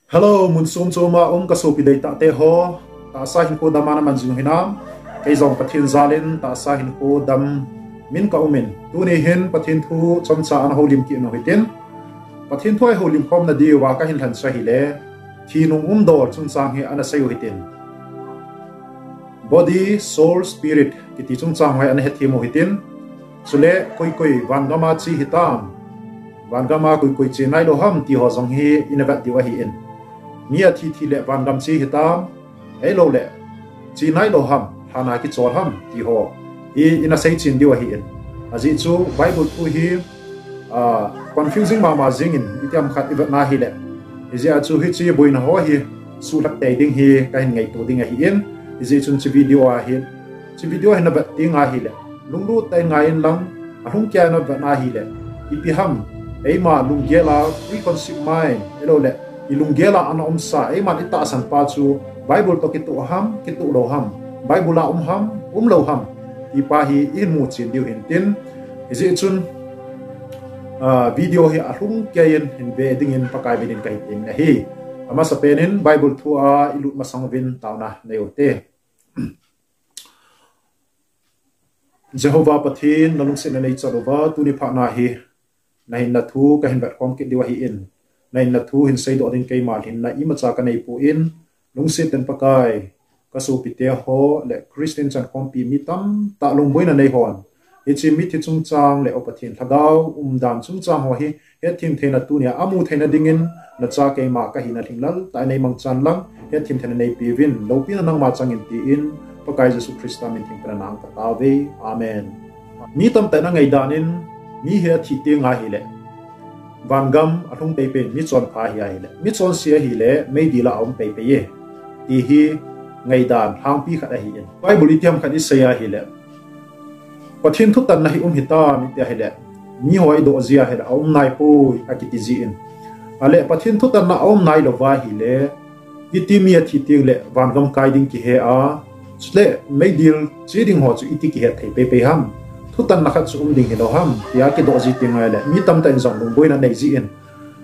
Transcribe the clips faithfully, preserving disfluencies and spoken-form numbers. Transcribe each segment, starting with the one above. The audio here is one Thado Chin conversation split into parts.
Hello, mun sum sum a um ka sopi deitah te ho. Tahsa hinkho dam a na man jing hinam? Kei jong Pathen jal in tahsa hinkho dam min ka um in. Tuni hin Pathen thu chomcha ana houlim kit u hitin. Pathen thu a houlim khom na diu a ka hin lhen chu ahile, thi nung um dol chungchang hi ana sei u hitin. Body, soul, spirit kiti chungchang hi ana hethem u hitin. Chule koi koi van gam a che hitam, van gam a koi koi che nailou ham ti ho jong hi ina vet diu ahin. Mi athi thi le van gam che hitam, ahilou le che nailou ham, lhan a kichol ham ti ho hi ina seichen diu ahin. Ajeh chu Bible thu hi, ah, confusing mama jing in, itiham khat i vet na hile. Hijeh a chu hiche boina ho hi suhlhah tei ding hi ka hin ngaito ding ahin. Hijeh chun hiche video a hin, hiche video hi na vet ding ahile, lunglut tah in ngai in lang, alhung kei a na vet na hile, ipi ham, eima lunggel a, preconceived mind, ahilou le, i lunggel a ana umsa, eiman i tahsan pa chu Bible toh kitoh ham, kitoh lou ham, Bible a um ham, um lou ham, ti pa hi i hin muchen diu hintin. Hijeh chun, ah, video hi alhung kei in hin ve ding in Pakai min in ka hin tem ahi. Amasapen in Bible thu a i lut masang uvin taona nei u hite. Jehovah Pathen, na lungsetna nei chan uva, tuni phat na hi na hinna thu ka hin vet khom kit diu ahin. Na hinna thu hin seidoh ding keima hinna imacha ka nei poi, lungset tah in Pakai, ka sopite ho le Christian chankhompi mi tamtah lungboina nei hon, hiche mithi chungchang le O Pathen Lhagao umdan chungchang ho hi hetthem theina tunia amu theina dingin, na cha keima ka hina lhinglel tah in nei mangchan lang, hetthem theina nei peuvin, loupina nangma chang in tin, Pakai Jesu Christa min theng tah in nang ka tao uve. Amen. Mi tamtah in a ngaidan in, mi hi athi teng ahile, van gam alhung pei pei in, mi chonpha ahi ahile, mi chonse ahile, meidil a aum pei pei e, ti hi ngaidan lhangpi khat ahin. Bible itiham khat i sei ahile, Pathen thutanna hi um hitam i ti ahile, mi ho i doh ji ahile, aum nai poi, akiti jin. Ahile, Pathen thutanna aum nailou va ahile, iti mi athi teng le van gam kai ding kihe a, chule meidil che ding ho chu iti kihet thei pei pei ham? Thutanna khat chu um ding hilou ham, tia kidoh ji teng ahile, mi tamtah in jong lungboina nei jin.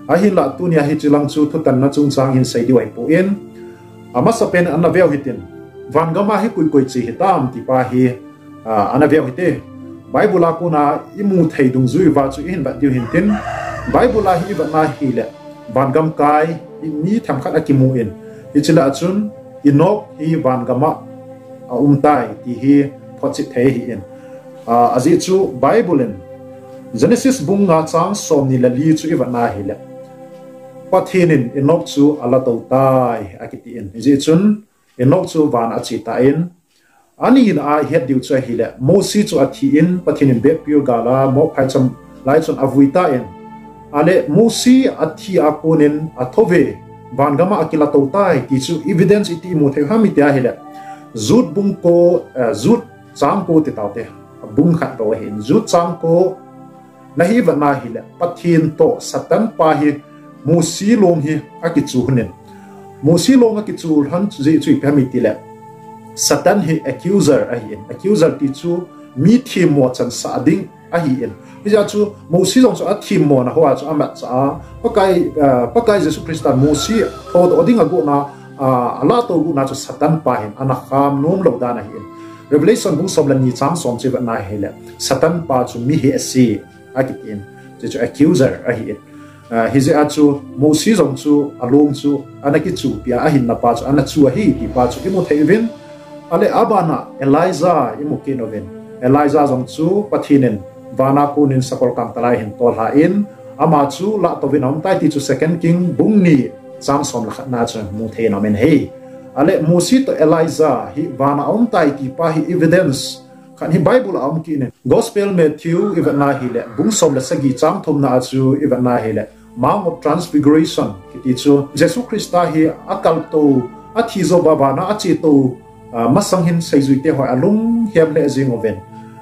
Ahinlah tunia hiche lang chu thutanna chungchang hin sei diu ahi poi. Amasapen ana veu hitin. Van gam a hi koi koi che hitam ti pa hi, ah, ana veu hite. Bible a kona i mu thei dungjui uva chu i hin vet diu hintin. Bible a hi i vet na hile, van gam kai hi mi themkhat akimun. Hiche lah a chun Enoch hi van gam a aum tai ti hi photchet thei ahin. Ah, ajeh chu Bible in Genesis bung nga chang somni le li chu i vet na hile, Pathen in Enoch chu ala tou tai, akiti in. Hijeh chun Enoch chu van a ache tan, anina a i het diu chu ahile, Mosi chu athi in, Pathen in Bethpeor gal a moh phaicham lai chun avui tan. Ahile, Mosi athi a konin athouve, van gam a akila tou tai, ti chu evidence iti i mu thei ham i ti ahile, Jude bung ko, eh, Jude chang ko ti taute, bung khat bou ahin, Jude chang ko na hi i vet na hile, Pathen toh Satan pa hi Mosi long hi akichu lhonin. Mosi long akichu lhon jeh chu ipi ham i ti le, Satan hi accuser ahin. Accuser ti chu mi themmo chansah ding ahin. Hijeh a chu Mosi jong chu athemmona hoa chu amatchah a, Pakai, ah, Pakai Jesu Christa Mosi thodoh ding agot na, ah, alato got na chu Satan pa hin ana kham nom lou dan ahin. Revelation bung som le ni chang som chu i vet na hile, Satan pa chu mi hehse akitin, hiche chu accuser ahin. Ah, hijeh a chu Mosi jong chu along chu ana kichupi a, ahinna pa chu ana chu ahi ti pa chu i mu thei uvin. Ahile abana Elijah i mu kit uvin. Elijah jong chu Pathen in van a konin sakol kangtal a hin tolhah in, ama chu lahtouvin aum tai ti chu Second King bung ni chang som le khat na chu mu thei in aum in ahi. Ahile Mosi toh Elijah hi van a aum tai ti pa hi evidence khat hi Bible a um kit in. Gospel Matthew i vet na hile, bung som le sagi chang thum na a chu i vet na hile, Mount of Transfiguration kiti chu Jesu Christa hi akaltou, athi jou uva van a ache tou, ah, masang hin seijui te ho alunghem lheh jing uvin.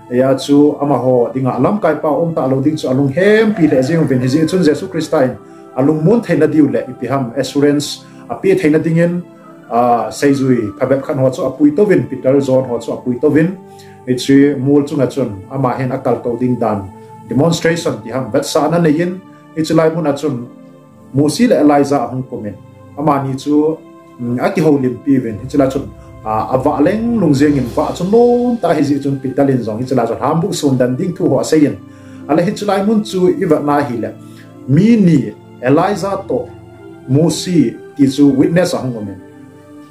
Hijeh a chu amaho dinga lamkai pa um talou ding chu alunghempi lheh jing uvin. Hijeh chun Jesu Christa in alungmon theina diu le ipi ham assurance ape theina dingin, ah, seijui phabep khat ho chu apui touvin, Peter, John ho chu apui touvin, hiche mol chunga chun ama hin akaltou ding dan demonstration ti ham vetsahna anei in, hiche lai mun a chun Mosi le Elijah ahung kum in, Amani chu, um, akihoulimpi uvin, hiche lai chun, a, avah leng lung jeng in vah chu nom tah ahi jeh chun Peter in jong hiche lai chun lhambuh sun dan ding thu ho asei in. Ale hiche lai mun chu ivet na hile, mi ni Elijah toh Mose ti chu witness ahung um in.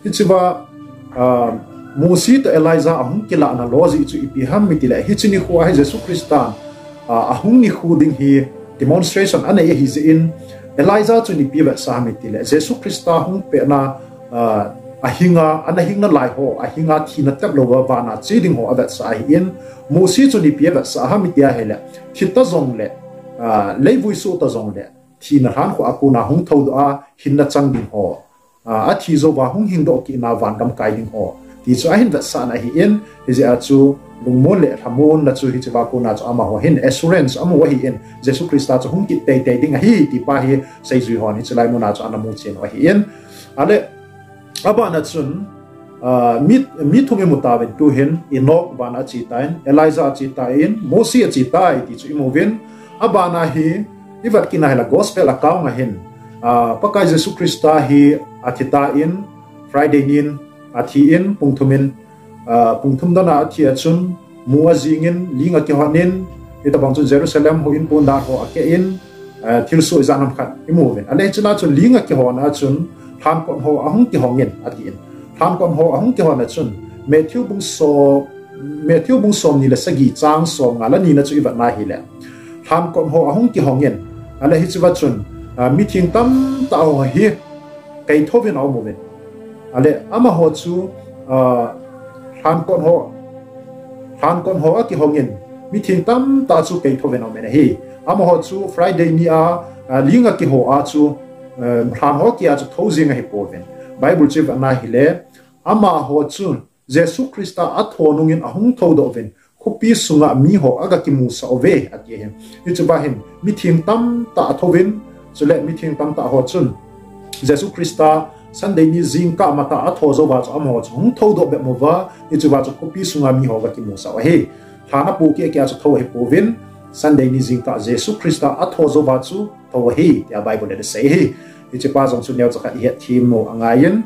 Hiche va, a, Mose toh Elijah ahung kilah na lo jeh chu ipi ham itile, hiche nikho a hi Jesu Christa, a, ahung nikho ding hi demonstration anei ahi jeh in, Elijah chun ipi avetsah ham itile, Jesu Christa hung pet na, a, ahinga, ana hing nalai ho, ahinga thina tep louva vana che ding ho avetsah ahi in, Mose chun ipi avetsah ham iti ahile, thi ta jongle, a, leivui soh ta jongle, thina lhan kho a kona hung thoudoh a, hinna chang ding ho, a, athi jouva hung hingdoh kit na van gam kai ding ho, ti chu ahin vetsah na ahi in, hijeh a chu lungmon le lhamon na chu hiche va kona chu amaho hin assurance amu ahi in, Jesu Christa chu hung kit teitei ding ahi ti pa hi seijui hon hiche lai mun a chu ana mu chen u ahi in. Ale, abana chun, a, mi, mi thum imu tauvin tu hin, Enoch vana ache tan, Elijah ache tan, Mose ache tai ti chu imu uvin, abana hi, ivet kit na hile Gospel account a hin, a, Pakai Jesu Christa hi athi tan, Friday nin athi in, pung thum in, a, pung thum dan a athi a chun, mu ajing in, ling akihon in, hitabang chun Jerusalem houin pon dan ho akeh in, a, thilsoh ijat ham khat imu uvin. Ale hiche lai chun ling akihon a chun, lhankot ho ahung kihong in, ati in. Lhankot ho ahung kihon a chun, Matthew bung som, Matthew bung somni le sagi chang somnga le ni na chu ivet na hile, lhankot ho ahung kihong in. Ale hiche va chun, a, mitheng tamtah ho hi, kaithou vin aum uvin. Ale amaho chu, a, lhankot ho, lhankot ho akihong in, mitheng tamtah chu kaithou vin aum in ahi. Amaho chu Friday ni a, a, ling akiho a chu, a, lhan ho kia chu thou jing ahi pouvin. Bible chu ivet na hile, amaho chu Jesu Christa athou nung in ahung thoudoh uvin, khopi sunga miho aga kimusah uve, ati ahi. Hiche va hin, mitheng tamtah athou vin, chule mitheng tamtah ho chun, Jesu Christa Sunday ni jingkah matah athou jouva chu amaho chu hung thoudoh bep uva, hiche va chu khopi sunga miho aga kimusah u ahi. Lhan apoh keh keh a chu thou ahi pouvin, Sunday ni jingkah Jesu Christa athou jouva chu thou ahi, tia Bible in asei ahi. Hiche pa jong chu neocha khat ihet them u angai in.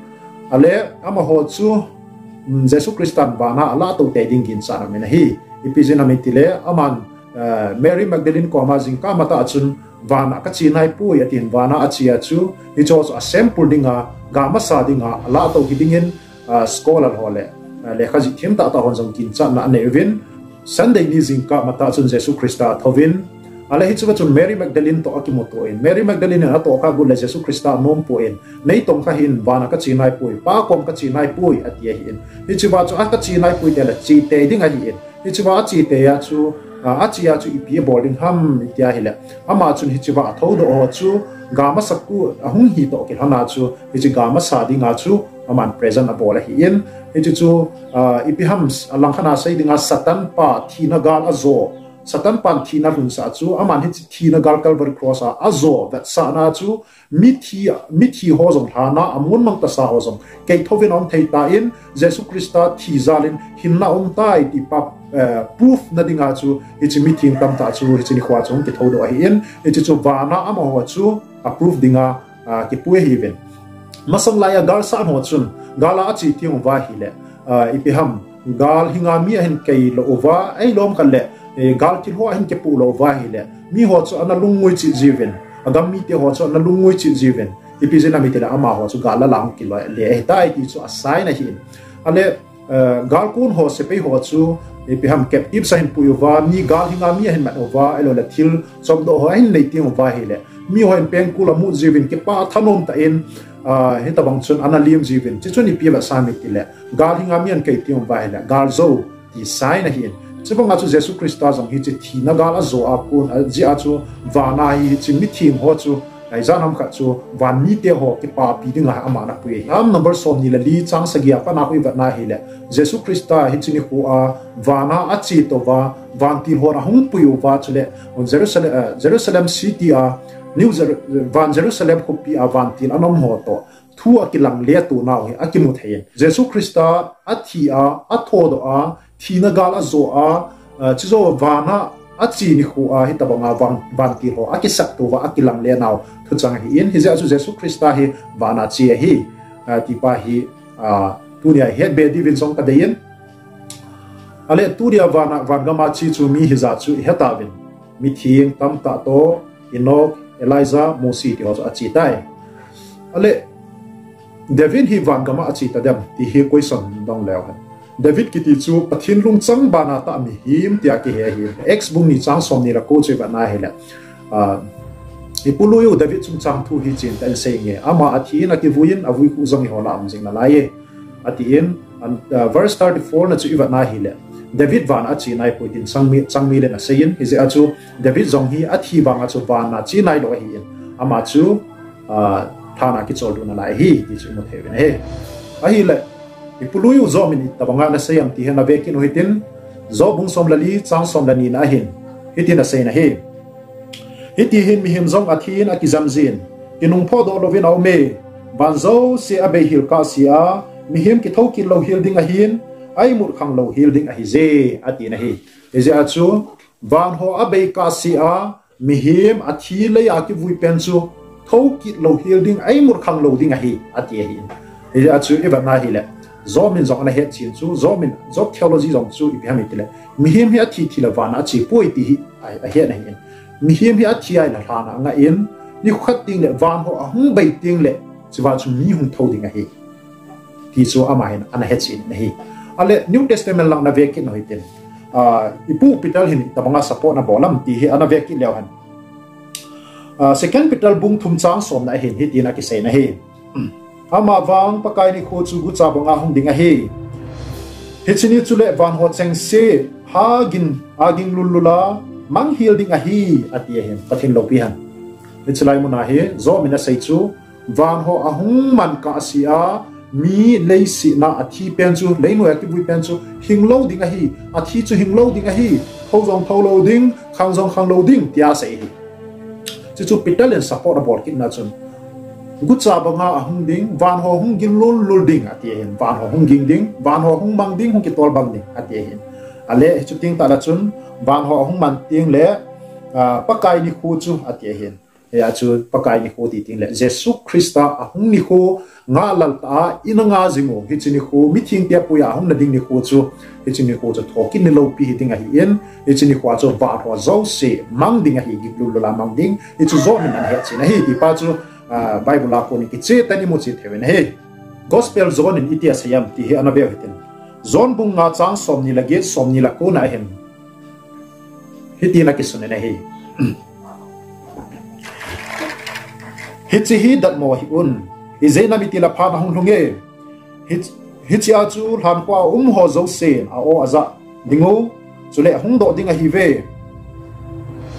Ale amaho chu, um, Jesu Christan vana alah tou tei ding ginchat aum in ahi. Ipi jeh ham itile, aman, eh, Mary Magdalene koma jingkah matah a chun, vana kache naipoi, atin vana ache a chu, hicheho chu a sample dinga, ga masa dinga, alah tou hi dingin, a, scholar ho le, a, lekha jih them tahtah hon jong ginchatna anei uvin, Sunday ni jingkah matah chun Jesu Christa athou vin, ale hiche va chun Mary Magdalene toh akimuto in, Mary Magdalene in atohkhah got le Jesu Christa anom poi, nei tongkha hih in, vana kache naipoi, Pa kom kache naipoi, ati ahi in. Hiche va chu a kache naipoi tile che tei ding ahi in. Hiche va ache tei a chu, a, ache a chu ipi abol ding ham iti ahile, ama chun hiche va athoudoh ho chu, ga masa khu ahung hi toh kilhon a chu, hiche ga masa dinga chu, aman present abol ahi in. Hiche chu, a, ipi ham, alangkhat a sei dinga Satan pa thina gal ajo, Satan pan thina lhunsah chu, aman hiche thina gal Calvary Cross a ajo vetsahna chu, mithi, mithi ho jong lhana, amun mang tasa ho jong kaithou vin aum thei tan, Jesu Christa thi jal in hinna aum tai ti pa, eh, proof na dinga chu, hiche mitheng tamtah chu, hiche nikho a chu hung kithoudoh ahi in, hiche chu vana amaho chu a proof dinga, a, kipui ahi uvin. Masang laiya galsat ho chun, gal a ache teng uva ahile, a, ipi ham, gal hinga mi ahin kei lou uva, eilom khat le, eh, gal thil ho ahin kipoh lou uva ahile, miho chu ana lungngai cheh jiuvin, agam mite ho chu ana lungngai cheh jiuvin, ipi jeh ham itile amaho chu gal a lang kiloi le ahitai ti chu a sign ahi in. Ale, eh, gal kon ho sepai ho chu, ipi ham captives ahin pui uva, mi gal hinga mi ahin mat uva, ahilouleh thil chomdoh ho ahin nei teng uva ahile, miho in pengkul amut jiuvin, kipah thanom tah in, ah, hitabang chun ana lem jiuvin. Hiche chun ipi avetsah ham itile, gal hinga mi ahin kei teng uva ahile, gal jo ti sign ahi in. Chubanga chu Jesu Christa jong hiche thina gal ajo a kon, ajeh a chu vana hi hiche mitheng ho chu, ijat ham khat chu van mite ho kipapi dinga aman apui ahi. Psalm number somni le li chang sagi a pat a khu ivet na ahile, Jesu Christa hiche nikho a vana ache touva, vantil hon ahung pui uva chule, Jerusalem, eh, Jerusalem city a, New Jer-, van Jerusalem khopi a vantil ana um ho toh, thu akilang le tonau hi akimu thei in. Jesu Christa athi a, athoudoh a, thina gal ajo a, eh, chujou vana achi nikho a hitabanga van, vantil ho akisap touva akilang le nau thuchang ahin, hijeh a chu Jesu Christa hi vana che ahi, a, tipa hi, a, tunia ihet be diuvin jong kadeiyin. Ale tunia vana, van gama che chu mi hijat chu ihet tauvin. Mitheng tamtah toh, Enoch, Elijah, Mose ti ho chu ache tai. Ale David hi van gama ache tadem ti hi question dong leu hen. David kiti chu Pathen lungchang bana tah mihem tia kihe ahi. Acts bung ni chang somni le ko chu ivet na hile, a, ipu lui u David chungchang thu hi chen tah in sei inge. Ama athin akivuiyin, avui khu jong eiho lah a um jing nalai e, atin, an, a, verse thirty-four na chu ivet na hile, David vana ache naipoi tin changmi, changmi len aseiyin, hijeh a chu David jong hi athi vanga chu vana che nailou ahin, ama chu, a, lhan a kichol doh nalai ahi ti chu imu thei uvin ahi. Ahile, ipu lui u Job in itabanga ana sei am ti hi ana vekit u hitin, Job bung som le li chang som le ni na ahin, hitin asei in ahi. Hiti hin mihem jong athin akijam jin, kinung phodoh louvin aume, van jouse abeihel kahse a, mihem kithoukit louhel ding ahin, aimut khang louhel ding ahije, atin ahi. Hijeh a chu, van ho abei kahse a, mihem athi lei a kivui pen chu, thoukit louhel ding, aimut khang lou ding ahi, ati ahi. Hijeh a chu ivet na hile, Job in jong ana hetchen chu, Job in, Job theology jong chu ipi ham itile, mihem hi athi thi le vana ache poi ti hi a, ahet ahin. Mihem hi athi ahile lhan a angah in, nikho khat tengle van ho ahung bei tengle, chuva chu mi hung thou ding ahi, ti chu ama hin ana hetchen in ahi. Ale New Testament lang ana vekit u hitin, a, ipu Peter hin itabanga support ana bol am ti hi ana vekit leu hen. A, Second Peter bung thum chang somna ahin, hitin akisei in ahi. Amavang Pakai nikho chu gucha banga hung ding ahi. Hiche ni chule van ho chengse ha gin, a ginlul lul a manghel ding ahi, ati ahin, Pathen loupi hen. Hiche lai muna hi Job in asei chu, van ho ahung man kahse a, mi leiset a athi pen chu, leinoiya kivui pen chu, hing lou ding ahi, athi chu hing lou ding ahi, thou jong thou lou ding, khang jong khang lou ding, tia asei ahi. Chuchu Peter in support abol kitna chun, gucha banga ahung ding, van ho hung ginlul lul ding, ati ahin, van ho hung ging ding, van ho hung mang ding, hung kitol bang ding, ati ahin. Ale, hichu teng tah le chun, van ho ahung man tengle, a, Pakai nikho chu, ati ahin. Hia chu Pakai nikho ti tengle, Jesu Christa ahung nikho, ngahlel tah a, ina nga jing u, hiche nikho, mithengte apuiya ahung na ding nikho chu, hiche nikho chu thokit ni loupi hiding ahin, hiche nikho a chu van ho jouse mang ding ahi, ginlul lul a mang ding, hichu Job in ana hetchen ahi, tipa chu, a, Bible a konin kiche tah in imu chet thei uvin ahi. Gospel John in iti asei am ti hi ana veu hitin. John bung nga chang somni le get, somni le ko na ahin, hitin akisun in ahi. Hiche hi datmo hih un. Ijeh inem itile phat ahung lhung e. Hich-, hiche a chu lhankhuh a um ho jousen a-o ajah ding u, chule ahung doh ding ahiuve.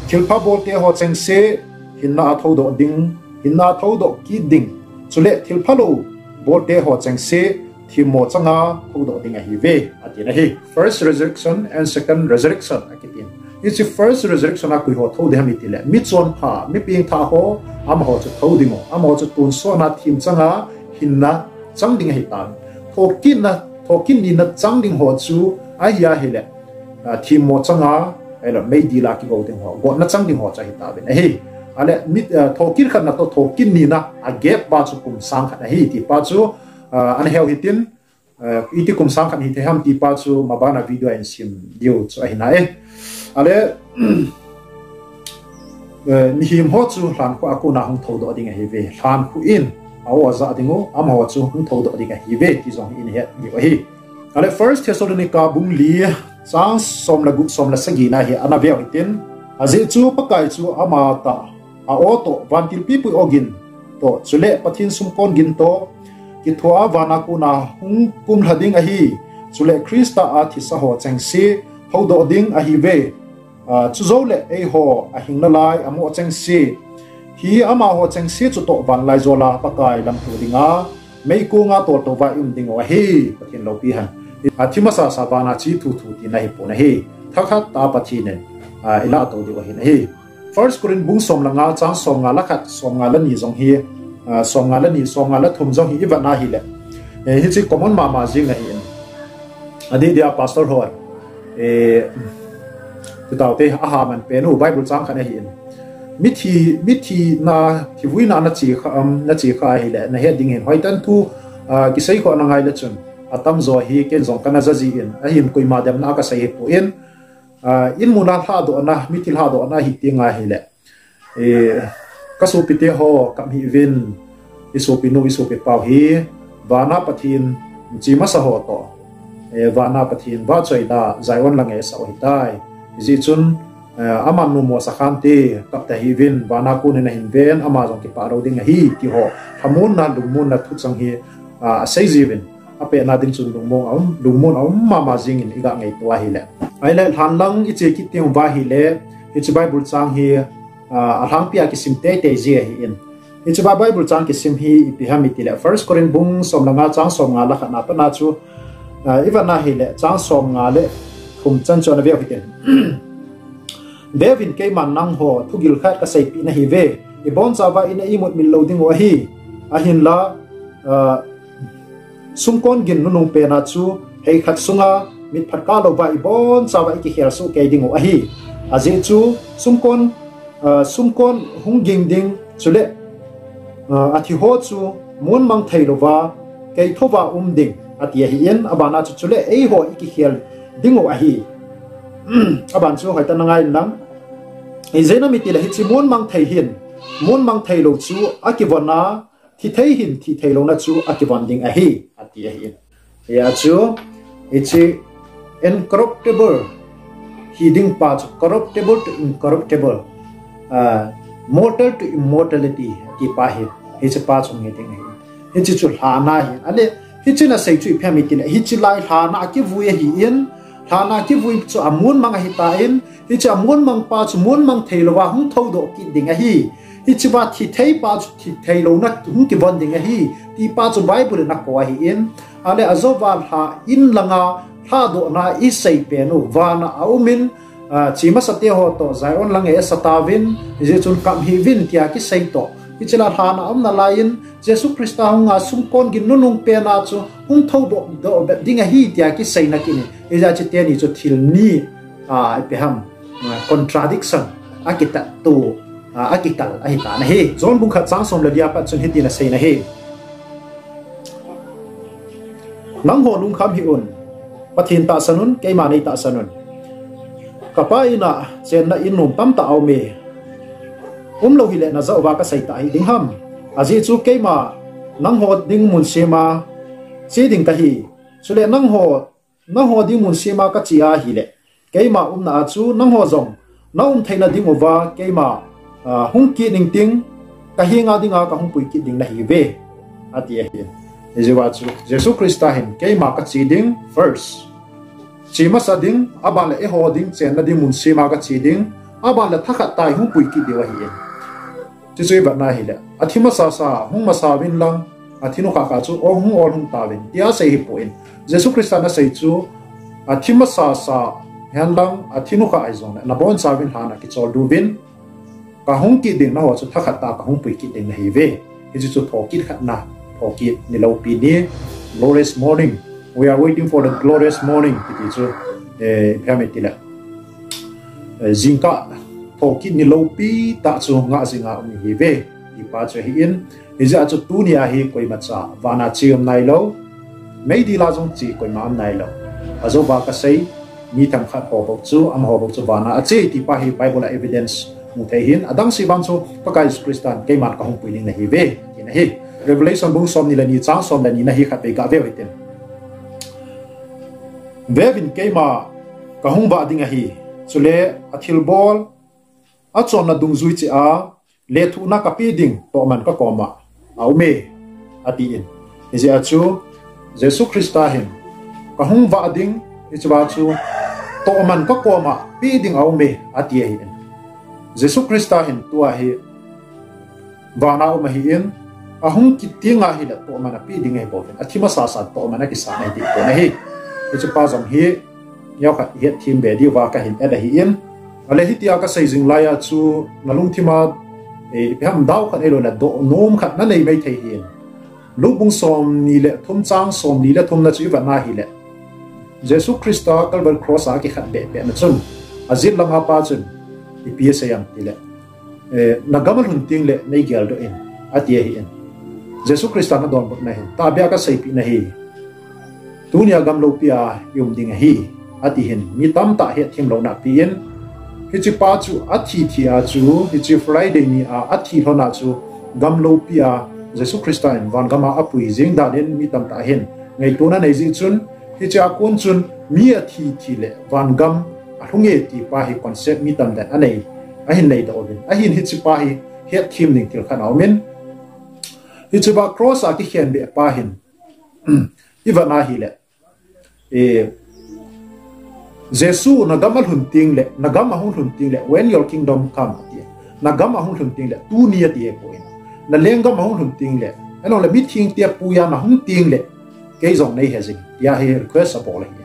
Thilpha bolte ho chengse hinna a thoudoh ding, hinna a thoudoh kit ding. Chule thilphalou bolte ho chengse themmo changa thoudoh ding ahiuve, atin ahi. First resurrection and second resurrection akitin. Hiche first resurrection a koi ho thou ding ham itile, mi chonpha, mi pengthah ho, amaho chu thou ding u, amaho chu tonsot a them changa hinna chang ding ahitan. Thokitna, thokit nina chang ding ho chu ahi ahile, a, themmo changa, ahilou, meidil a kigou ding ho, gotna chang ding ho chu ahitauvin ahi. Ale, mi, a, thokit khatna toh thokit nina a gap pa chu kum sang khat ahi, tipa chu, a, ana heu hitin, a, iti kum sang khat hithei ham tipa chu mabana video a hin sim diu chu ahi nai. Ale, eh, mihem ho chu lhankhuh a kona hung thoudoh ding ahiuve. Lhankhuh in a-o ajah ding u, amaho chu hung thoudoh ding ahiuve, ti jong hi ihet diu ahi. Ale First Thessalonica bung li, chang som le gup, som le sagi na hi ana veu hitin. Ajeh chu Pakai chu amatah a-o toh, vantil pipui ogin toh, chule Pathen sumkon gin toh, kithoa vana kona hung kumlha ding ahi, chule Christa a thisa ho chengse thoudoh ding ahiuve. A, chujouleh eiho ahing nalai amoh chengse hi amaho chengse chutoh vanlaijol a Pakai lamto dinga meikong a toltou va i um ding u ahi, Pathen loupi hen. A, thi masasa vana che thuthu tina hipon ahi. Thakhat tah a Pathen in, a, ilahtou diu ahin ahi. First Corinth bung som le nga, chang som nga le khat, som nga le ni jong hi, a, som nga le ni, som nga le thum jong hi ivet na hile, eh, hiche common mama jing ahin. Adeh dia pastor ho, eh, Taute, aha man pen u Bible chang khat ahin. Mithi, mithi na, thi vuina na chi kha, um, na chi kha ahile, na het ding hin. Hoitah in thu, ah, kisei kho na ngai le chun. Atam jo hi ken jong kana ja ji in. Ahin koima demna ka sei hi poi. Ah, in muna lhadohna, mithi lhadohna hi ti ngai hile. Eh, ka sopite ho, kam hi vin, i sopinu, i sopipau hi, vana Pathen, chi masa ho to. Eh, vana Pathen, va choi la, Zion lang e sa o hitai. Iji chun, eh, ama nu mo sa khan te, kap ta hi vin, vana kunin ahin ven, ama jong kipa lo ding ahi, ti ho. Thamun na, lungmun na thu chang hi, ah, sei ji vin. Apehna ding chun lungmong a um, lungmon a um mama jingin i ga ngaito ahile. Ahile, lhan lang i che kit teng uva ahile, hiche Bible chang hi, ah, alhangpi a kisim teitei ji ahin. Hiche Bible chang kisim hi ipi ham itile, First Corinth bung som le nga chang som nga le khat na pat na chu, ah, i vet na hile, chang som nga le thum chan chu ana veu hitin. Veuvin, keiman nangho thugil khat ka seipeh nahi uve, ibon chauva ina imut mil lou ding u ahi, ahinla, ah, sumkon gin nunung pena chu hei khat sunga mitphat kah louva ibon chauva i kikhel soh kei ding u ahi. Ajeh chu sumkon, ah, sumkon hung ging ding chule, ah, athi ho chu mun mang thei louva kei thouva um ding ati ahin, abana chu chule eiho i kikhel ding u ahi. Aban chu hoitah in na ngai in lang. Ijeh inem itile hiche mun mang thei hin, mun mang thei lou chu akivon a, thi thei hin thi thei louna chu akivon ding ahi, ati ahin. Hia chu, hiche incorruptible hi ding pa chu corruptible to incorruptible, ah, mortal to immortality, ti pa hi, hiche pa chu nge ding ahi. Hiche chu lhana ahi. Ahile, hiche na sei chu ipi ham itile, hiche lai lhana kivui ahin, lhana kivui chu amun mang ahitan, hiche amun mang pa chu mun mang thei louva hung thoudoh kit ding ahi. Hichea thi thei pa chu thi thei louna hung kivon ding ahi, ti pa chu Bible in ako ahin. Ahile ajouva lha in langa lhadohna i sei pen u vana a um in, ah, chi masa te ho to Zion lang e sa tauvin, ijeh chun kam hi vin tia kisei to. Hiche la lhana a um nalai in, Jesu Christa hunga sumkon gin nunung pena chu hung thoudoh bep ding ahi tia kiseina kini. Ijeh chu teni chu thil ni, ah, ipi ham, ah, contradiction, akitat tu, ah, akikal ahitan ahi. John bung khat chang som le li a pat chun hitin asei in ahi. Nangho lungkham hih un, Pathen tahsan un, keima nei tahsan un. Ka Pa in a chenna in nom tamtah a um e. Umlou hile najah uva kasei tah hih ding ham. Ajeh chu keima nangho ding mun sema che ding kahi. Chule nangho, nangho ding mun sema kache ahile, keima umna a chu nangho jong na um theina ding uva keima, ah, hung kit ning ting, ka henga dinga kahung pui kit ding nahiuve, ati ahi. Hijeh a chu Jesu Christa hin keima kache ding first, che masa ding, aban le eiho ding chenna ding mun sema kache ding, aban le thakhat tah a hung pui kit diu ahi. Chuchu i vet na hile, athi masasa hung masa uvin lang, athi nukhah khah chu o hung ol hung tauvin, tia sei hi poi. Jesu Christa in asei chu, athi masasa hen lang, athi nukhah ahi jongle, nabonchauvin lhan a kichol diuvin, kahung kit ding nangho chu thakhat tah a kahung pui kit ding nahiuve. Hichu chu thokit khatna, thokit ni loupi ni, glorious morning. We are waiting for the glorious morning, kiti chu, eh, ipi ham itile, eh, jingkah thokit ni loupi tah chu ngah jinga um ihiuve, ti pa chu ahin, hijeh a chu tunia hi koimacha vana che um nailou, meidil a jong che koima um nailou. Ajouva kasei, mi themkhat ho bou chu, amaho bou chu vana ache ti pa hi Bible a evidence mu thei ahin, adang se vang chu Pakai Jesu Christa in keiman kahung pui ding nahiuve, tina ahi. Revelation bung som ni le ni chang som le ni na hi khatvei gaveu hitin. Veuvin, keima kahung vah ding ahi, chule athilbol, achonna dungjui cheh a lethuhna kapeh ding tohman kakoma aume, atin. Hijeh a chu Jesu Christa hin kahung vah ding, hichea chu tohman kakoma peh ding aume, ati ahin. Jesu Christa hin tua hi vana um ahin, ahung kit tenga hile tohman apeh ding ahibouvin, athi masasa tohman akisan ahi ti pon ahi. Hiche pa jong hi neokhat ihet them be diuva kahin et ahin. Ahile hitia kasei jing laiya chu nalungthima, eh, ipi ham dou khat ahiloule dohnom khat nanei mai thei ahin. Luke bung som ni le thum chang som ni le thum na chu i vet na hile, Jesu Christa Calvary Cross a akikhenbeh pehna chun, Ajet langa pa chun ipi asei em tile, eh, nagam alhun tengle neigeldoh in, ati ahin. Jesu Christa nadonbutna hin, tahbeh a kaseipeh nahi, tunia gamlopi a i um ding ahi, ati hin, mi tamtah hetthem louna apen. Hichepa chu athi thi a chu, hiche Friday ni a athi lhona chu, gamlopi a Jesu Christa in vangam a apui jeng dan in mi tamtah hin ngaitona anei jeh chun, hichea kon chun mi athi thi le vangam alhunge tipa hi concept mi tamtah in anei, ahin neidoh uvin. Ahin hichepa hi hetthem ding thil khat aumin, hichepa cross a kikhenbeh pa hin ivet na hile, eh, Jesu nagam alhun tengle, nagam ahung lhun tengle, when your kingdom come, ati. Nagam ahung lhun tengle, tuni ati ahipoi. Nalenggam ahung lhun tengle, ahiloule mithengte apui a nahung tengle, kei jong neihe jing, tia hi request abol ahi.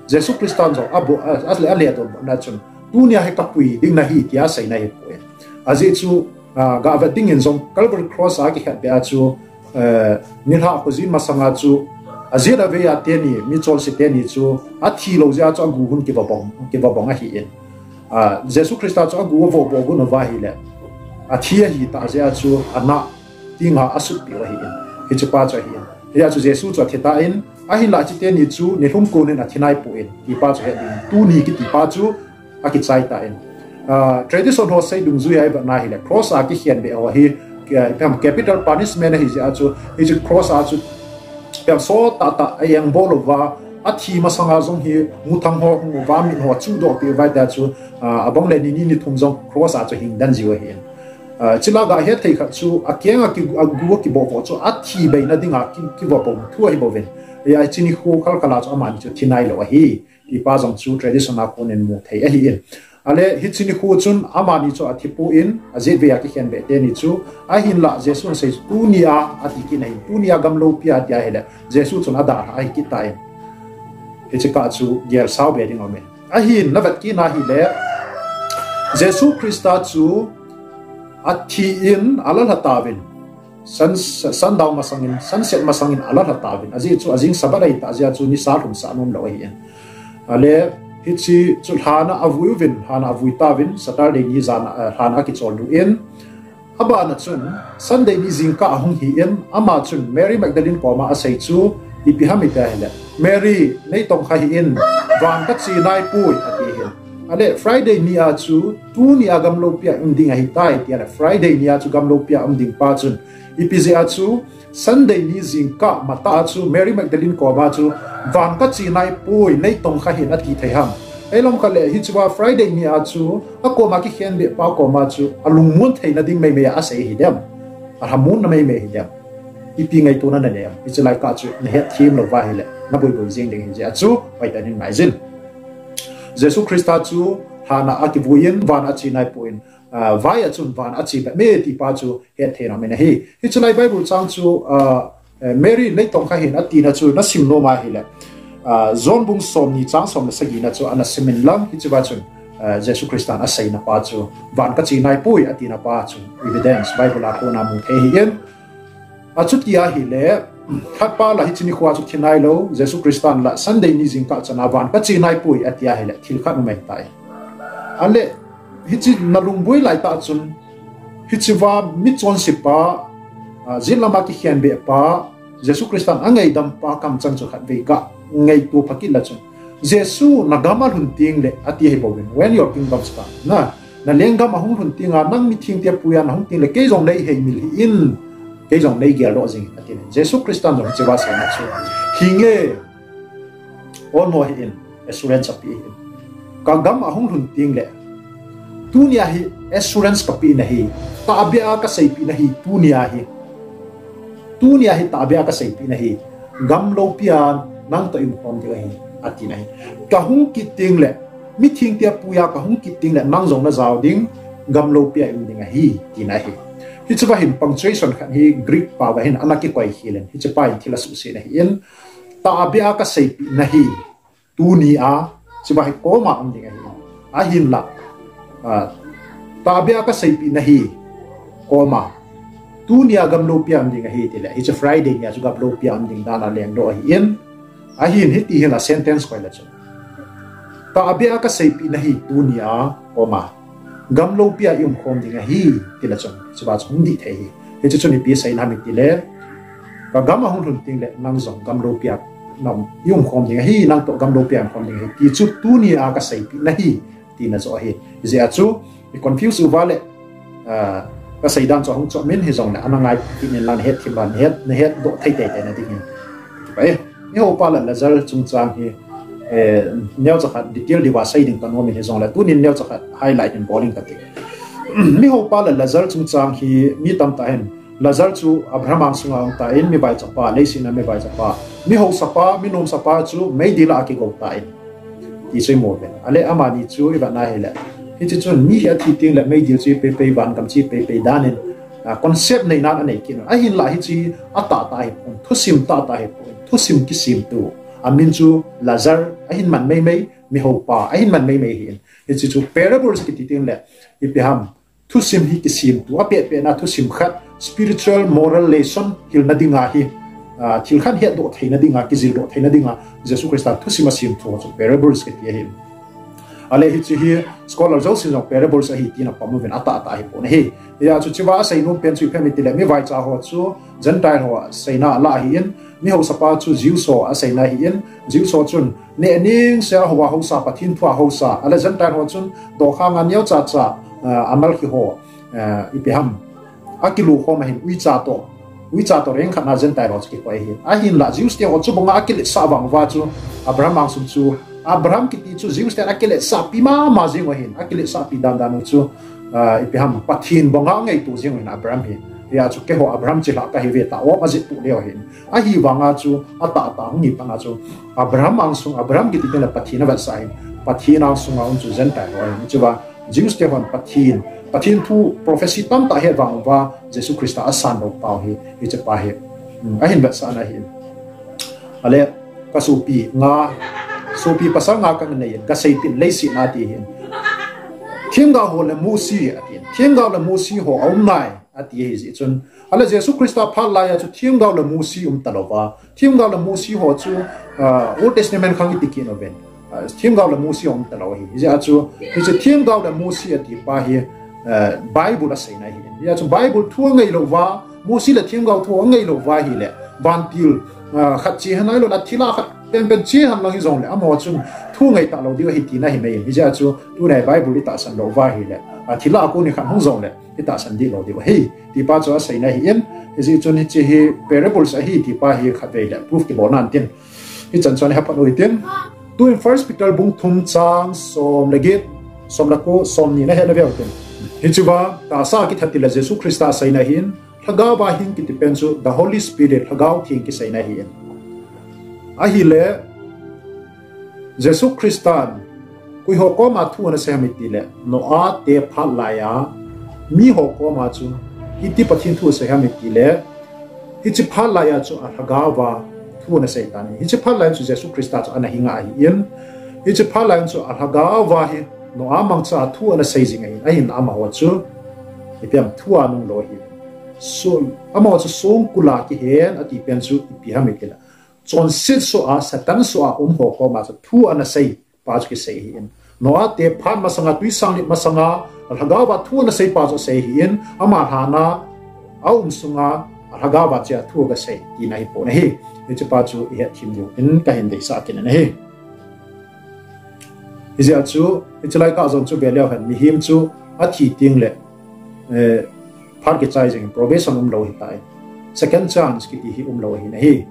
Jesu Christan jong abo, a, a, aledonbutna chun, tunia hi kapui ding nahi, tia aseina ahipoi. Ajeh chu, ah, gavet dingin jong Calvary Cross a kikhenbeh a chu, eh, nilhah khojin masanga chu, ajet avei a teni, michonse teni chu, athi lou jeh a chu agu hun kivabong, kivabong ahin. Ah, Jesu Christa chu agu avohboh gun uva ahile, athi ahitah jeh a chu, anah tenga asutpeh u ahin. Hichepa chu ahin. Hijeh a chu Jesu chu athi tan, ahinla hiche teni chu nilhum konin athi naipon, tipa chu het ding. Tuni kitipa chu akichai tan. Ah, tradition ho sei dungjuia ivet na hile, cross a kikhenbeh ho hi, ah, ipi ham, capital punishment ahijeh a chu, hiche cross a chu, ipi ham, sottah tah a engbol uva, athi masanga jong hi muthang ho hung uva, mit ho achuhdohpeh uva, tia chu, ah, abang le ni ni ni thum jong cross a chu hingden jiu ahin. Ah, chule gahet thei khat chu, akeng a ki, agu akibohboh chu, athi beina dinga ki, kivabong thu ahibouvin. Hijeh a hiche nikho khalkhal a chu amani chu thi nailou ahi, tipa jong chu tradition a konin mu thei ahin. Ahile hiche nikho chun amani chu athipon, ajetvei a kikhenbeh teni chu, ahinla Jesun asei chu tunia ati kit nahi, tunia gamlopi a ati ahile, Jesu chun adalhah ahi kit tan. Hiche kah chu gelsau be ding aume. Ahin navet kit na hile, Jesu Christa chu athi in alalha tauvin, sun, sundown masangin, sunset masangin alalha tauvin. Ajeh chu ajing Sabbath ahitah jeh a chu nisa lhumsah anomlou ahin. Ahile hiche chu lhan a avui uvin, lhan a avui tauvin, Saturday ni jan a, eh, lhan a akicholdo in. Abana chun, Sunday ni jingkah ahung hin, ama chun Mary Magdalene koma asei chu, ipi ham iti ahile, Mary, neitongkha hih in, van kache naipoi, ati hin. Ahile, Friday ni a chu, tunia gamlopi a um ding ahitai, tia le, Friday ni a chu gamlopi a um ding pa chun, ipi jeh a chu, Sunday ni jingkah matah a chu, Mary Magdalene koma chu, van kache naipoi, neitongkha hih in ati thei ham. Ahilam khat le, hichea Friday ni a chu, akoma kikhenbeh pa koma chu, alungmon theina ding meimei a asei hidem. Alhamonna meimei hidem. Ipi ngaitona nanei em. Hiche lai kah chu, nahetthem louva ahile, naboiboi jeng ding ahijeh a chu, hoitah in ngaijin. Jesu Christa chu, lhan a akivui in, van a ache naipon, ah, vai a chun van a ache be me tipa chu, hetthei nom in ahi. Hiche lai Bible chang chu, ah, eh, Mary neitongkha hih in atina chu nasim nom ahile, ah, John bung somni chang som le sagi na chu ana simin lang hichea chun, ah, Jesu Christan aseina pa chu van kache naipoi atina pa chu evidence Bible a kona mu thei ahin. Achuti ahile, khatpa la hiche nikhoa chu thi nailou, Jesu Christan la Sunday ni jingkah chana van kache naipoi ati ahile, thil khat um ahitai. Ahile, hiche nalungboi laitah chun, hichea michonse pa, ah, jet lama kikhenbeh pa, Jesu Christan angaidam pa kamchang chu khatvei kangaito phakit le chun, Jesu nagam alhun tengle ati ahibouvin, when your kingdom come. Na, nalenggam ahung lhun tenga, nang mithengte apui a nahung tengle, kei jong neiheimil hih in, kei jong neigeldoh jing in, ati. Jesu Christan jong hichea aseina chu, hinge, onmo hih in, assurance apeh in. Kagam ahung lhun tengle, tunia hi assurance kapeh nahi, tahbeh a kaseipeh nahi, tunia hi. Tunia hi tahbeh a kaseipeh nahi, gamlopi a nangtoh iumkhom ding ahi, ati nahi. Kahung kit tengle, mithengte apui a kahung kit tengle, nang jong najao ding, gamlopi a i um ding ahi, tina ahi. Hichea hin punctuation khat hi Greek pao a hin ana kikoi khel in, hichepa hin thil asuhset ahin, tahbeh a kaseipeh nahi, tunia, hichea hi comma um ding ahi. Ahinla, ah, tahbeh a kaseipeh nahi, comma, tunia gamlopi a um ding ahi tile, hiche Friday nia chu gamlopi a um ding dan a lengdoh ahin, ahin hiti hin a sentence koi le chun. Tahbeh a kaseipeh nahi tunia, comma, gamlopi a i umkhom ding ahi, tile chun, chuva chu hung dih thei ahi. Hiche chun ipi asei ham itile, ka gam ahung lhun tengle, nang jong gamlopi a, nang i umkhom ding ahi, nang toh gamlopi a i umkhom ding ahi, ti chu tunia kaseipeh nahi, tina joh ahi. Hijeh a chu, i confuse uva le, ah, kasei dan chu ahung chom in hijongle, ana ngai kit in lang nahet thim uva, nahet, nahet doh thei teitei na ding in. Kipa e, mihoupa le Lazar chungchang hi, eh, neocha khat detail diuva sei ding kanom in hijongle, tunin neocha khat highlight in bol ing kati. Mihoupa le Lazar chungchang hi mi tamtah hin, Lazar chu Abraham angsunga um tan, mi vaichapa, leiset a mi vaichapa, mi haosapa, mi nomsapa chu meidil a akigou tan, ti chu imu uve. Ale amani chu ivet na hile, hiche chun mi hi athi tengle meidil chu ipe pei, vangam chu ipe pei danin, ah, concept neinan anei kit un. Ahinla hiche atahtah ahipon, thusim tahtah ahipon, thusim kisemtu. Amin chu Lazar ahin man meimei, mihoupa ahin man meimei ahin. Hiche chu parables kiti tengle, ipi ham, thusim hi kisemtu, apehpeh na thusim khat, spiritual moral lesson hilna dinga hi, ah, thil khat hetdoh theina dinga, kijildoh theina dinga, Jesu Christa thusim asemtu chu parables kiti ahi. Ale hiche hi scholar jousen jong parables ahi tina pom uvin, atahtah ahipon ahi. Hijeh a chu chuva aseinom pen chu ipi ham itile, mi vaicha ho chu Gentile ho aseina alah ahin, mi haosapa chu Jews ho aseina ahin, Jews ho chun neh ningsea houva haosa, Pathen thua haosa, ale Gentile ho chun dokhanga neocha cha, ah, amalkhi ho, ah, ipi ham, akilu khom ahin, uicha toh, uicha toh reng khat na Gentile ho chu kikoi ahi. Ahinla Jews te ho chu bonga akiletsah vang uva chu, Abraham angsung chu, Abraham kiti chu Jews ten akiletsahpi mama jeng u ahin, akiletsahpi dandan u chu, ah, ipi ham, Pathen bonga angaito jeng u ahin Abraham hi. Hijeh a chu keiho Abraham chilhah kahiuve tia um ajeh tuh leu ahin. Ahivanga chu atahtah hung hi phatna chu, Abraham angsung, Abraham kiti tengle Pathen avetsah ahin, Pathen angsunga um chu Gentile ho ahin. Hicheva Jews te hon Pathen, Pathen thu prophecy tamtah het vang uva, Jesu Christa asan lou pau hi, hichepa hi, um, ahin vetsahna ahin. Ale, kasopi nga, sopi pasal nga kanei in, kaseipeh in, leiset a ati ahin, themgao ho le Mosi ati in, themgao le Mosi ho aum nai ati ahijeh chun, ale Jesu Christa phat laiya chu themgao le Mosi um talouva, themgao le Mosi ho chu, ah, Old Testament khang iti kit uvin, ah, themgao le Mosi um talou ahi. Hijeh a chu, hiche themgao le Mosi atipa hi, ah, Bible aseina ahi. Hijeh a chu Bible thu angailouva, Mosi le themgao thu angailouva ahile, vantil, ah, khat che hen ahiloule, thilha khat penpen che hen lang hijongle, amaho chun thu ngai talou diu ahi tina ahi mai. Hijeh a chu, tuni Bible itahsan louva ahile, ah, thilha a kon nikhat hung jongle, itahsan dih lou diu ahi, tipa chu aseina ahin, hijeh chun hiche hi parables ahi tipa hi khatvei le proof kibolna intin, hichan chu ana hephat u hitin. Tuin First Peter bung thum chang som le get, som le ko, som ni nahet nave utin. Hicheva tahsa kithat tile Jesu Christa aseina ahin, lhagaova hing kiti pen chu the Holy Spirit, Lhagao Theng kiseina ahin. Ahile, Jesu Christan koiho koma thu anasei ham itile, Noah te phat laiya miho koma chu iti Pathen thu asei ham itile, hiche phat laiya chu alhagaova thu anasei tan ahi. Hiche phat laiya chu Jesu Christa chu ana hinga ahin, hiche phat laiya chu alhagaova hi Noah mangcha thu anasei jing ahin, ahinla amaho chu ipi ham, thu anunglou ahi. So, amaho chu songkul a kihen ati pen chu ipi ham itile, chonset soh a, Satan soh a umho koma chu thu anasei pa chu kisei ahin. Noah te phat masanga, twisanglit masanga, alhagaova thu anasei pa chu asei ahin, ama lhana aum sunga alhagaova chea thu agasei tina ahipon ahi. Hichepa chu ihet them diuvin kahin deisah kit in ahi. Hijeh a chu, hiche lai kah jong chu veleu hen, mihem chu athi tengle, eh, phat kichai jeng, probation umlou ahitai. Second chance kiti hi umlou ahin ahi.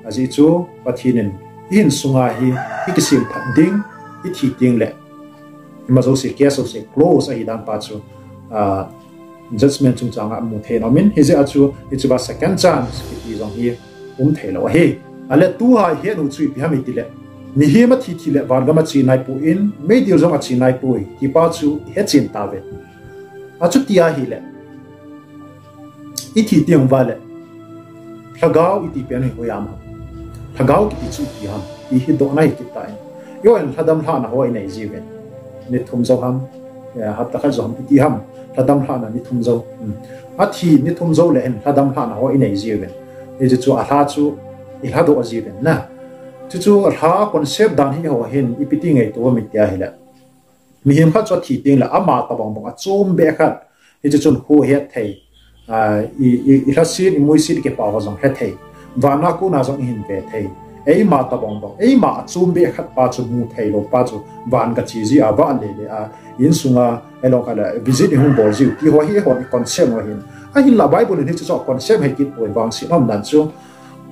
Ajeh chu Pathen in ihin sunga hi, ikisem phat ding, ithi tengle, ima jouse, case jouse close ahi dan pa chu, ah, judgment chungchanga amu thei in aumin, hijeh a chu hicheva second chance kiti jong hi um theilou ahi. Ale tua ihet u chu ipi ham itile, mihem athi thile vangam ache naipoi, meidil jong ache naipoi, tipa chu ihechen tauve. Achuti ahile, ithi teng uva le, lhagao iti pen hi hoiya um ham, lhagao kiti chu ipi ham, ti hi dohna hi kit tan. Eiho in lhadam lhahna ho inei jiuvin, ni thum jou ham, eh, hapta khat jou ham, iti ham, lhadam lhahna ni thum jou. Hmm. Athi ni thum jou le hin lhadam lhahna ho inei jiuvin, hiche chu alha chu ilhadoh jiuvin na. Chuchu lha concept dan hi ho hin ipi ti ngaito mi tia hile. Mihem khat chu athi teng le ama tabang bang achom be khat. Hichu chun khu het thei. Ah, i, i, i lhasit, i muisit, i kipah ho jong he thei. Vana kona jong i hin ve thei. Eima tabang bang. Eima achom be khat pa chu mu thei lou pa chu van kachi ji a va le le a. Insunga, elong kala visit i hung bol jiu. Ti ho hi hon i concept ho hin. Ahinla Bible in hichu chu concept he kit poi vangset um dan chu.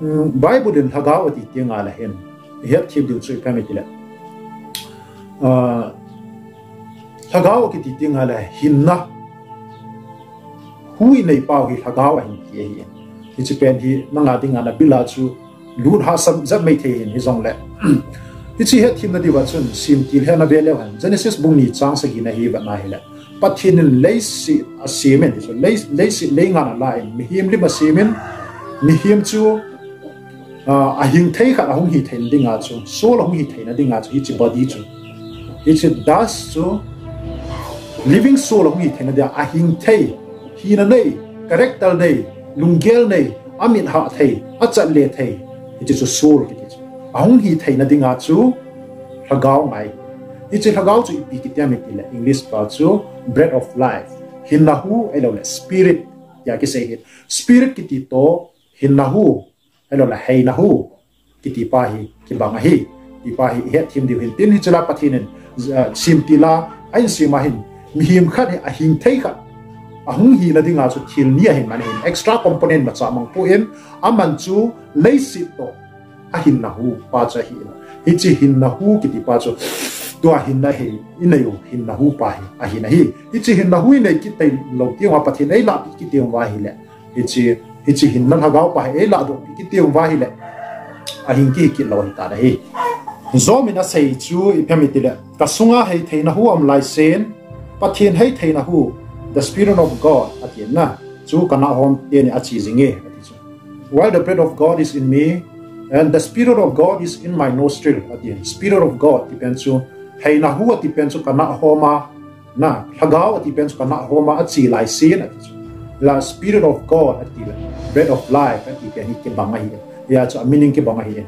Um, Bible in lhagao ati teng le hin. Hethem diu chu ipi ham itile. Ah, lhagao kiti teng le hinna. Hui nei pau hi lhagao ahin ti ahi. Hichi pen hi nanga dinga na bila chu lut ha sam jat mai thei hin hi jong le. Hichi hethem na diu va chun simtil he na ve leu hen. Genesis bung ni chang sagi na hi va na hi le. Pathen in leiset asemin, leiset leingan alain, mihem lim asemin, mihem chu, ah, ahing thei khat ahung hi theina dinga chu, soul ahung hi theina dinga chu, hichi body chu, hichi dust chu, living soul ahung hi theina dinga, ahing thei, hina nei, character nei, lunggel nei, amit ha thei, achat le thei, hichi chu soul kiti chu. Ahung hi theina dinga chu, lhagao ngai. Hichi lhagao chu ipi kiti ham itile English pa chu breath of life. Hinna hu ahilou le spirit tia kisei hi. Spirit kiti toh hinna hu ahilou le heina hu kiti pa hi kibang ahi. Ti pa hi hethem diu hin tin hichi la Pathen in, uh, simtil a ahin sem a hin mihem khat hi ahing thei khat ahung hina dinga chu thil ni ahin man hin extra component macha mang poi, aman chu leiset toh ahinna hu pa chu ahi. Hichi hinna hu kiti pa chu tua hinna hi i nei u hinna hu pa hi ahin ahi. Hichi hinna hu i nei kit tei lou teng uva Pathen in eilahpeh kit teng uva ahile. Hichi, hichi hinna lhagao pa hi eiladoh peh kit teng uva ahile. Ahing kihi kit lou ahi tan ahi. Job in asei chu ipi ham itile. Ka sunga hei theina hu aum laisen. Pathen hei theina hu. The Spirit of God ati na. Chu kana hom teni achi jinge. Ati chu. While the breath of God is in me, and the Spirit of God is in my nostril, ati. Spirit of God, ti pen chu, heina hu ati pen chu kana hom a, na, lhagao ati pen chu kana hom a, achi laisen, ati chu. La Spirit of God, ati le, breath of life, ati pen hi kibang ahi. Hia chu a meaning kibang ahi.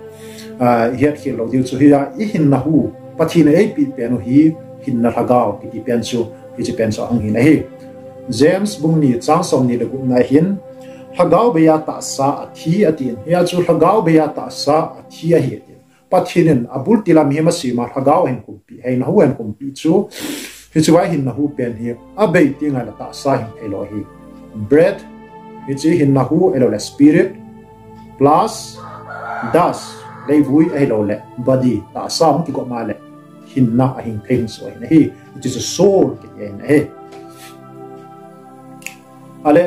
Ah, hiat khel lou diu chu hia, i hinna hu, Pathen in eipeh pen u hi, hinna lhagao, kiti pen chu, hichi pen chu ahung hin ahi. James bung ni chang som ni le gup na hin, lhagao bei a tahsa athi atin. Hia chu lhagao bei a tahsa athi ahi atin. Pathen in abul til a mihem asem a lhagao ahin kumpi, heina hu ahin kumpi chu. Hichi vai hinna hu pen hi abei teng le tahsa hing thei lou ahi. Breath, hichi hinna hu ahilou le spirit, plus dust, leivui ahilou le body, tahsa hung kigop ma le hinna ahing thei hung soh ahi. Hichi chu soul kiti ahi. Ale,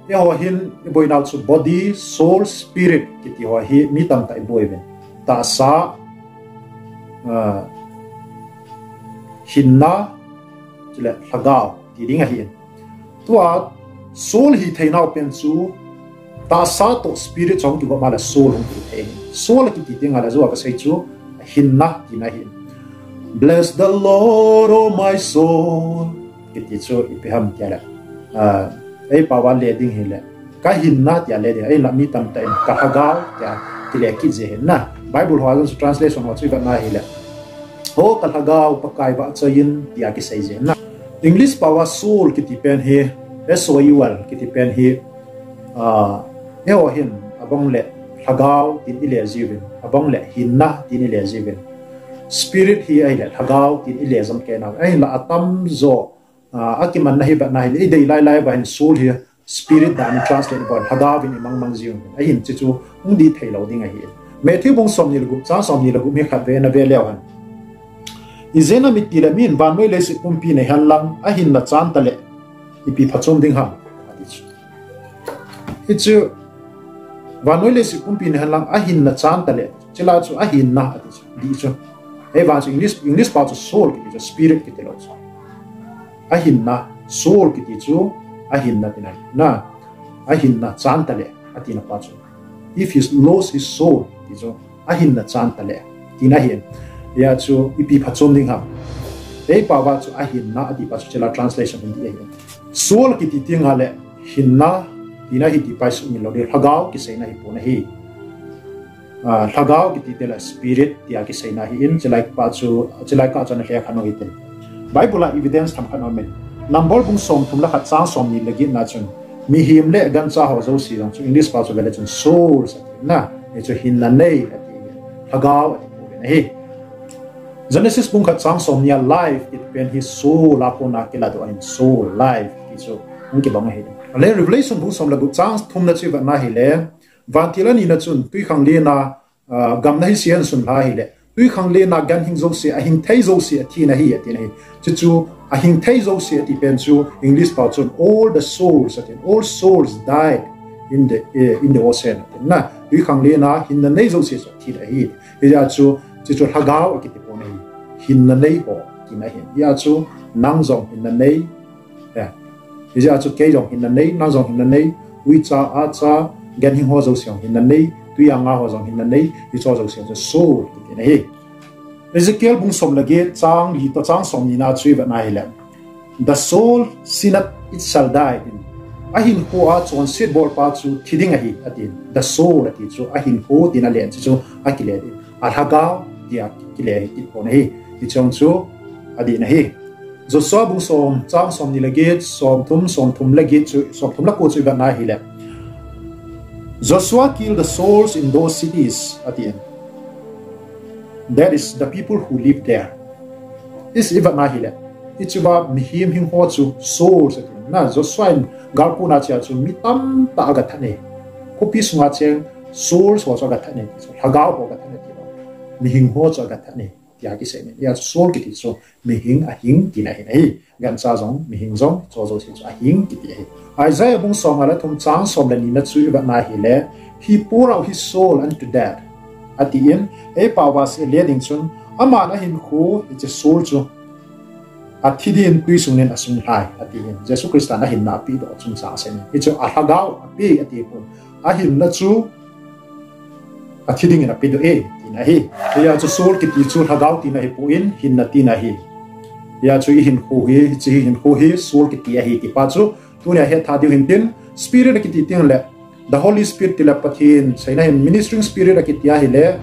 eiho hin i boinau chu body, soul, spirit kiti ho hi mi tamtah i boi uvin. Tahsa, ah, hinna, chule lhagao ti ding ahi. Tua soul hi theinau pen chu tahsa toh spirit chu hung kigop ma le soul hung kiti thei. Soul kiti teng le jua kasei chu hinna tina ahi. Bless the Lord, oh my soul. Kiti chu ipi ham tia le. Ah, ei pao a le ding hile. Ka hinna tia le ding. Ei la mi tamtah in ka lhagao tia kile kit ji hin na. Bible ho a jong chu translation ho chu i vet na hile. Ho ka lhagao Pakai vahchoi in tia kisei ji hin na. English pao a soul kiti pen hi, S O U L kiti pen hi, ah, eiho hin abang le lhagao tin i le jiuvin, abang le hinna tin i le jiuvin. Spirit hi ahile lhagao tin i le jom kei nau. Ahinla atamjo, ah, akimanna hi vet na hile, i dei lai lai uva hin soul hi spirit dan in translate uva lhagao vin i mang mang jiuvin. Ahin hichi chu hung dih thei lou ding ahi. Matthew bung som ni le gup, chang som ni le gup hi khat ve na ve leu hen. Ijeh inem itile min vannoi leiset pumpi nei hen lang, ahinna chan ta le ipi phachom ding ham, ati chu. Hichu, vannoi leiset pumpi nei hen lang, ahinna chan ta le, chule chu ahinna, ati chu, dih chu. Ei vang chu English, English pao chu soul kiti chu, spirit kiti lou chu. Ahinna, soul kiti chu, ahinna tina ahi. Na, ahinna chan ta le, atina pa chu. If he lost his soul, ti chu, ahinna chan ta le, tina ahi. Hia chu, ipi phachom ding ham. Ei pao a chu ahinna, ati pa chu hichi la translation hung dih ahi. Soul kiti teng le, hinna, tina ahi ti pa hi sumil lou ding, lhagao kiseina hi pon ahi. Ah, lhagao kiti tile spirit tia kiseina ahin, chulai pa chu, chulai kah chu ana lhekhen u hitin. Bible a evidence themkhat aumin. Number bung somthum le khat chang somni le get na chun, mihem le gancha ho jouse jong chu English pao chu vele chun souls ati na, hichu hinna nei ati, lhagao ati pouvin ahi. Genesis bung khat chang somni a life kiti pen hi soul a kona kiladoh ahin, soul, life ti chu hung kibang ahi. Ale Revelation bung som le gup chang thumna chu ivetna hile, vantil anina chun twikhanglen a, ah, gamna hi sian sun lha hile, twikhanglen a ganhing jouse, ahing thei jouse athina ahi, atina ahi. Chuchu ahing thei jouse ati pen chu English pao chun all the souls atin, all souls died in the, eh, in the ocean atin na, twikhanglen a hinna nei jouse chu athina ahi. Hijeh a chu, chuchu lhagao akiti pon ahi. Hinna nei ho tina ahi. Hijeh a chu nang jong hinna nei, eh, hijeh a chu kei jong hinna nei, nang jong hinna nei, uicha, acha, ganhing ho jouse jong hinna nei, twi a nga ho jong hinna nei, hicho jouse jong chu soul kitina ahi. Ezekiel bung som le get chang li toh chang somni na chu ivetna hile, the soul sinneth, it shall die. Ahinkho a chonset bol pa chu thi ding ahi atin. The soul ati chu ahinkho tina len chu, chu akile ding. Alhagao tia kile hi kit pon ahi. Hicheng chu adihna ahi. Joshua bung som chang somni le get, somthum, somthum le get chu, somthum le ko chu ivetna hile, Joshua killed the souls in those cities atin. That is the people who live there. Is ivetna hile, hichea mihem hing ho chu souls atin na, Joshua in galkona chea chu mi tamtah agathat e. Khopi sunga cheng souls ho chu agathat e. Lhagao ho agathat e ti lo. Mihing ho chu agathat e tia kisei in. Hijeh a chu soul kiti chu mihing, ahing tina ahin ahi. Gancha jong, mihing jong, hicho jouse chu ahing kiti ahi. Isaiah bung som nga le thum chang som le ni na chu ivetna hile, he poured out his soul unto death atin, eipao a seile ding chun, aman ahinkho, hiche soul chu athi din twi sung nin asung lhai atin, Jesu Christa in ahinna apeh doh chungchang asei in. Hichu alhagao apeh ati pon, ahinna chu athi dingin apeh doh e tina ahi. Hijeh a chu soul kiti chu lhagao tina ahipon, hinna tina ahi. Hijeh a chu ihinkho hi, hiche hinkho hi soul kiti ahi ti pa chu tunia hetthei diu hintin, spirit akiti tengle, the Holy Spirit tile Pathen seina hin, ministering spirit akiti ahile,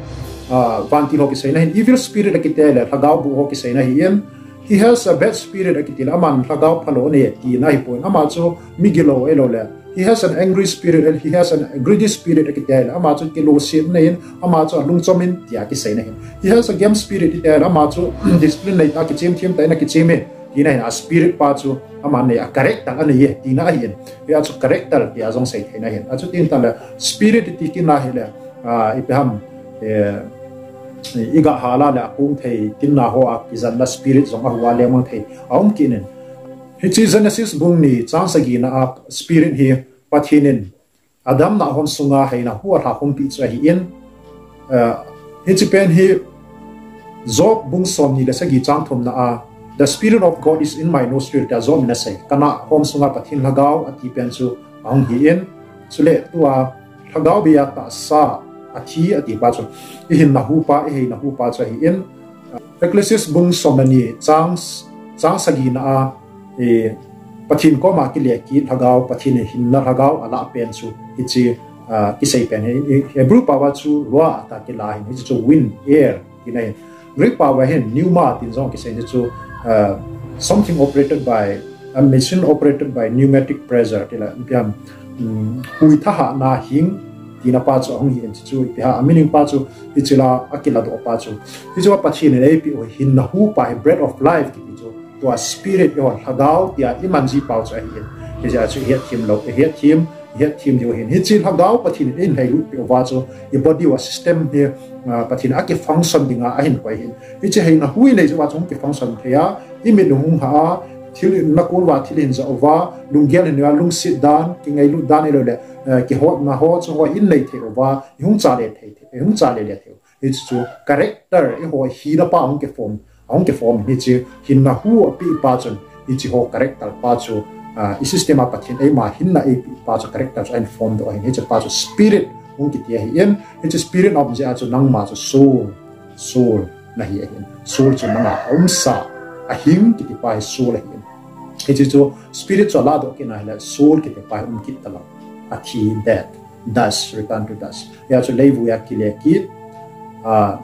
ah, vantil ho kiseina hin, evil spirit akiti ahile lhagao boh ho kiseina ahin, he has a bad spirit akiti le aman lhagao phalou anei tina ahipon, ama chu migilou ahiloule, he has an angry spirit and he has a greedy spirit akiti ahile ama chu kilungsetna in, ama chu alungchom in tia kiseina ahin, he has a game spirit akiti ahile ama chu discipline neitah, kichem themtah in akichem e tina ahin, a spirit pa chu ama nei a character anei e tina ahin. Hijeh a chu character tia jong sei theina ahin. Achuti tah le spirit iti kit na hile, ah, ipi ham, eh, igah hal a le akong thei tinna ho a kijanna spirit jong ahua lengmang thei aum kit in. Hiche Genesis bung ni chang sagina a spirit hi Pathen in Adam nahhom sunga heina hu alhakhum peh chu ahin, eh, hiche pen hi Job bung somni le sagi chang thumna a, the Spirit of God is in my nostril tia Job in asei. Kanahhom sunga Pathen lhagao ati pen chu ahung hi in, chule tua lhagao bei a tahsa athi ati pa chu ihinna hu pa, iheina hu pa chu ahin, Ecclesiastes bung som le ni chang, chang sagina a, eh, Pathen koma kile kit lhagao, Pathen in hinna lhagao alah pen chu hiche, ah, kisei pen hi, Hebrew pao a chu ruah tia kila ahin, hiche chu wind, air tina ahin. Greek pao a hin pneuma tin jong kisei, hiche chu, ah, something operated by, a machine operated by pneumatic pressure tile, ipi ham, um, hui thahatna hing tina pa chu ahung hi in, hiche chu ipi ham, a meaning pa chu hiche la akiladoh pa chu. Hiche a Pathen in eipeh u hinna hu pa hi breath of life kiti chu, tua spirit eiho lhagao tia iman ji pau chu ahin. Hijeh a chu ihetthem lou, ihetthem, ihetthem diu ahin. Hiche lhagao Pathen in eiheilut peh uva chu i body uva system hi, ah, Pathen in akifunction dinga ahin koi ahin. Hiche heina hu inei jeh uva chu hung kifunction thei a, imit hung ha a, thil nakon uva thil hin ja uva, lunggel hin uva, lungset dan, kingailut dan ahilouleh, eh, kihotna ho chu hung in nei thei uva, ihung chale thei, ihung chale le thei. Hiche chu character, eiho hina pa ahung kiform, ahung kiform. Hiche hinna hu apeh pa chun, hiche ho character pa chu, ah, i system a Pathen eima hinna eipeh pa chu character chu ahin form doh ahin. Hiche pa chu spirit hung kiti ahin. Hiche spirit aum jeh a chu nangma chu soul, soul nahi ahin. Soul chu nanga aumsa, ahing kiti pa hi soul ahin. Hiche chu spirit chu aladoh kit na ahile soul kiti pa hi um kit talou. Athi, dead. dust, return to dust. Hia chu leivui a kile kit, a,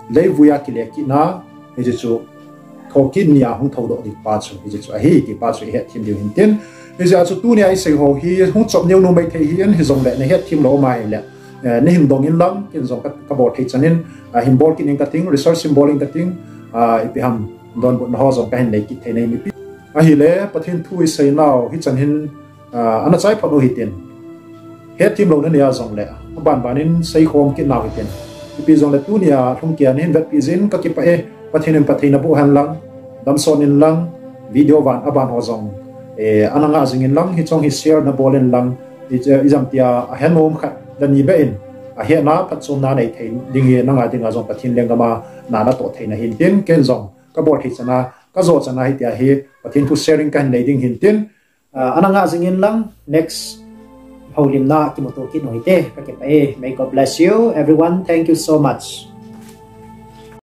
leivui a kile kit na, hichu chu thokit nia hung thoudoh ding pa chu, hichu chu ahi, ti pa chu ihet them diu hintin. Hijeh a chu tunia isei ho hi, hung chop neo numei thei hi in, hijongle nahet them lou um ahile, eh, nahin dong in lang, ken jong ka, kabol thei chan in, ah, hin bol kit ing kating, research hin bol ing kating, ah, ipi ham donbutna ho jong kahin nei kit thei nahi mipi. Ahile, Pathen thu isei nau, hichan hin, ah, ana chai phot u hitin. Het them lou na nei a jongle, aban ban in seikhom kit nau hitin. Ipi jongle tunia lhung kia nahin vetpi jin kakipah e, Pathen in phatthei naboh hen lang, damsot in lang, video van aban ho jong, eh, ana ngah jing in lang, hiche hi share nabol in lang, i, ijemtia ahenom khat le ni beh in, ahetna phatchomna nei thei ding hi nanga dinga jong Pathen lenggam a na natoh thei na hintin, ken jong kabol thei chan a, kajo chan a hitia hi Pathen thu sharing kahin nei ding hintin, ah, ana ngah jing in lang, next houlimna kimuto kit u hite, kakipah e. May God bless you, everyone. Thank you so much.